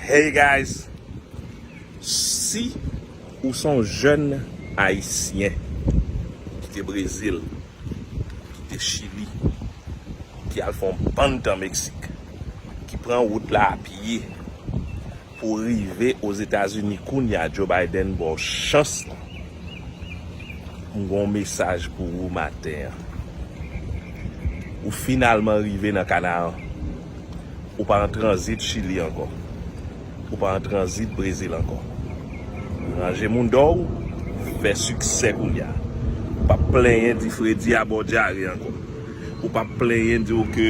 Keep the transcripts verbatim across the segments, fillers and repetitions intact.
Hey guys, si ou se yon jèn ayisyen ki te Brezil, ki te Chili, ki al fè yon bann tan Meksik, ki pran wout la a pye pou rive Ozetazini kounye a, Joe Biden ba w chans lan. M gen yon mesaj pou ou maten an. Ou finalman rive nan Kanaran. Ou pa an tranzit Chili ankò. Ou pa an tranzit Brezil ankò. Ranje mounda w, fè siksè kounye a. Ou p ap plenyen di fredi a ba w dyare ankò. Ou p ap plenyen di w ke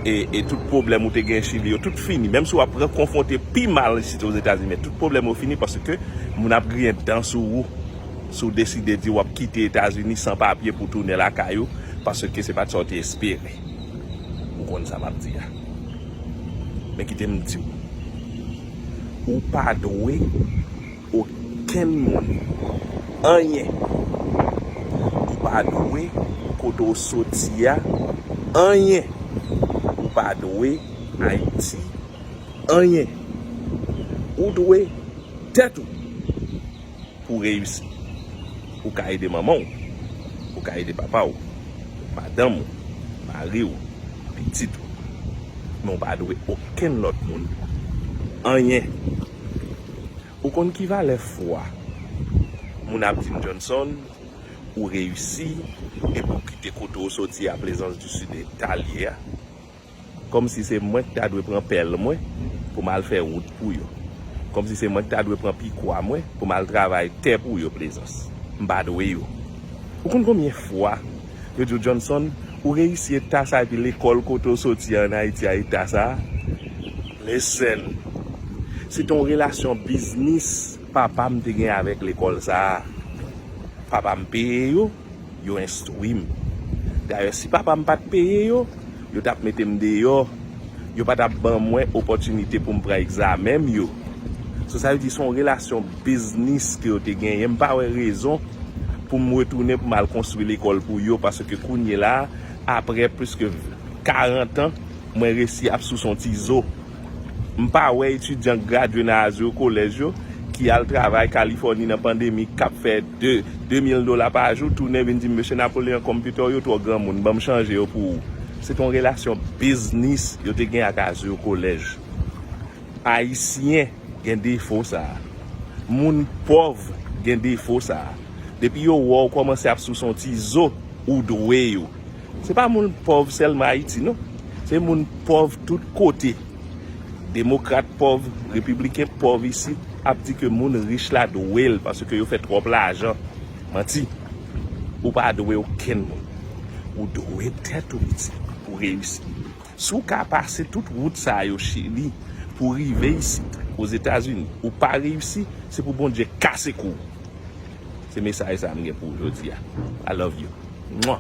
e, e tout pwoblèm ou te gen Chili yo, tout fini. Menm si w ap konfwonte pi mal isit Ozetazini, men tout pwoblèm yo fini paske moun ap griyen dan sou ou. Si w deside di w ap kite Etazini san papye pou tounen lakay ou, paske se pa t sa w te espere. Ou konn sa m ap di a. Men kite m di w. Ou pa dwe okenn moun anyen. Ou pa dwe kote w soti a anyen. Ou pa dwe Ayiti anyen. Ou dwe tèt ou pou w reyisi. Ou ka ede manman w, ou ka ede papa w, madanm ou, mari w, pitit ou. Men w pa dwe okenn lòt moun anyen. Ou konn ki valè fwa moun ap di m, Johnson, ou reyisi, epi w kite kote w soti a, Plaisance du Sud, Eta l ye a? Kòmsi se mwen ki ta dwe pran pèl mwen pou m al fè wout pou yo. Kòmsi se mwen ki ta dwe pran pikwa mwen pou m al travay tè pou yo, Plaisance. M pa dwe yo. Ou konn konbyen fwa yo di w, Johnson, ou reyisi eta sa epi lekòl kote w soti ann Ayiti a eta sa? Listen. Se te yon relasyon biznis papa m te gen avèk lekòl sa a. Papa m peye yo, yo enstwi m. Dayè, si papa m pa t peye yo, yo t ap mete m deyò. Yo pa t ap ban mwen opòtinite pou m pran egzamen m yo. So, sa vle di se yon relasyon biznis ke yo te genyen. M pa wè rezon pou m retounen pou m al konstwi lekòl pou yo, paske kounye la, apre plis ke karant an, mwen resi ap souse yon ti zo. M pa wè etidyan k gradye nan Azur College yo ki al travay Kalifòni nan pandemi k ap fè de, de mil dola pa jou, tounen vin di m, "Mesye Napoleon, konpitè w yo twò granmoun, ban m chanje yo pou ou." Se t yon relasyon biznis yo te gen ak Azur College. Ayisyen gen defo sa a. Moun pòv gen defo sa a. Depi yo wè w kòmanse ap souse yon ti zo, ou dwe yo. Se pa moun pòv sèlman Ayiti, non. Se moun pòv tout kote. Demokrat pòv, repibliken pòv isit ap di ke moun rich la dwe l paske yo fè twòp lajan. Manti. Ou pa dwe okenn moun. Ou dwe tèt ou, pitit, pou reyisi. Si w ka pase tout wout sa yo, Chili, pou rive isit, Ozetazini, ou pa reyisi, se pou Bondye kase kou w. Se mesaj sa a m gen pou w jodi a. I love you. Mwa.